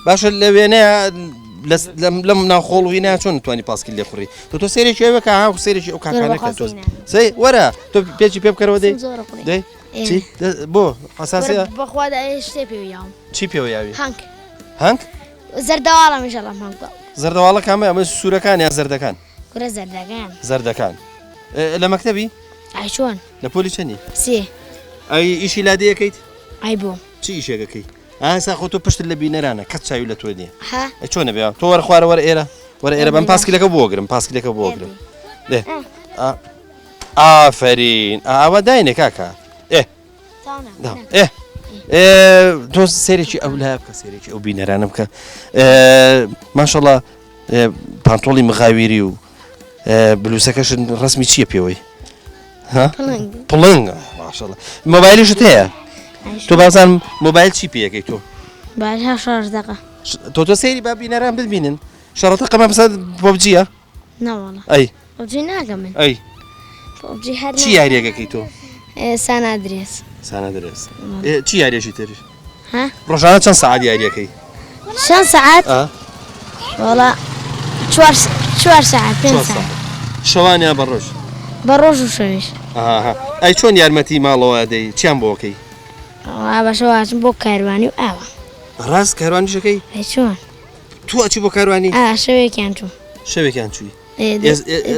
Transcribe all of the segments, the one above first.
باشە لە وێنەیە لەم ناوخۆڵ وینە چۆن توانی پاسکیل لێ خوڕی تۆ تۆ سێرێکی ئەوە کە هاو سێرێکی ئەو کاکانە کە تۆ سەی وەرە تۆ پێچی پێ بکەرەوە دەی دەی چی بۆ حساسیە بەخوا شتێ پێویاوم چی پێوە یاوی هەنگ هەنگ زەردەواڵە میشەڵم هەنگ زەردەواڵە کامە ئەمە سوورەکان یا زەردەکان کورە زەردەکان زەردەکان لە مەکتەبی ئای چۆن لە پۆلی چەنی سێ ئەی ئیشی لادێیەکەیت ئای بۆ چی ئیشێکەکەی ئاسا خۆ تۆ پشتت لە بینەرانە کەس چاوی لە تۆ نییە ها ئەی چۆنە بێ تۆ وەرە خوارە وەرە ئێرە وەرە ئێرە بەم پاسکیلەکە بۆگرم پاسکیلەکە بۆگرم دێ ئافەرین ئاوا داینێ کاکە ئێ ئێ تۆ سێرێکی ئەو لای بکە سێرێکی ئەو بینەرانە بکە ماشەڵا پانتۆڵی مغاویری و بلوسەکەشن ڕسمی چییە پێوەی پڵنگ ماشەڵا مۆبایلیشت هەیە تۆ بازانم مۆبایل چی پێەکەی تۆ دقە تۆ تۆ سەیری با بینەران ببینن شەڕەتە قەمە بسە پۆبجیە ناوەڵە ئەی پۆبجی ناکەم من ئەی پۆبجی هەر چی یاریەکەکەی تۆ سانادرێس سانادرێس چی یاریەکی تر ها ڕۆژانە چەند سەعات یاریەکەی؟ چەند سەعات؟ وەڵا چوار چوار سەعات پێنج سەعات. شەوان یا بە ڕۆژ؟ بە ڕۆژ و شەویش. ئاها ئەی چۆن یارمەتی ماڵەوە دەی چیان بۆ ئەکەی؟ وەڵا بە شەو ئەچم بۆ کاروانی و ئاوا. ڕاست کاروانیش ئەکەی؟ ئەی چۆن؟ تۆ ئەچی بۆ کاروانی؟ ئا شەوێکیان چووم. شەوێکیان چووی.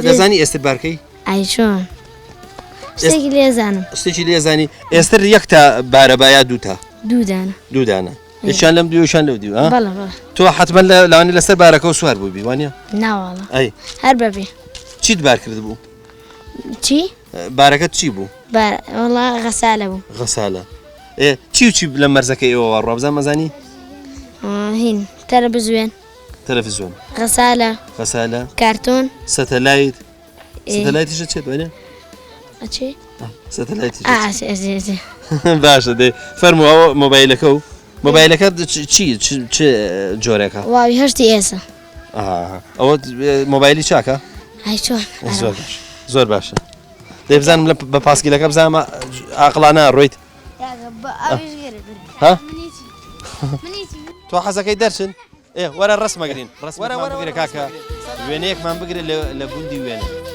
دەزانی ئێستر بارکەی؟ ئای چۆن؟ شتێکی لێزانم شتێکی لێزانی ئێستر یەک تا بارە با یا دوو تا دوو دانە دوو دانە یەکیان لەم دووشان لەو دیو بەڵێ بەڵێ تۆ حتمما لە لەوانی لەسەر بارەکە و سوار بووبی وانە ناواڵە ئەی هەر بەبێ چیت بار کرد بوو چی بارەکەت چی بوو بار وەڵا غەسالە بوو غەسالە ئێ چی و چی لە مەرزەکە ئێوە ڕوا بزانم ئەزانی هین تەلەڤزیۆن تەلەڤزیۆن غەسالە غەسالە کارتۆن سەتەلایت سەتەلایتیشە چێت وانە ئەچێ سەتەلایتی ئا باشە دەی فەرموو ئەوە مۆبایلەکە و مۆبایلەکە چی چ جۆرێکە واوی هەشتی ئێسە ئەوە مۆبایلی چاکە ئای چۆن زۆر باش زۆر باشە دەی بزانم لە بە پاسکیلەکە بزانم ئاقڵانە ڕۆیت ها تۆ حەزەکەی دەرچن ئێ وەرە ڕسمەگرین وەرە وەرە بگرە کاکە وێنەیەکمان بگرە لە گوندی وێنە.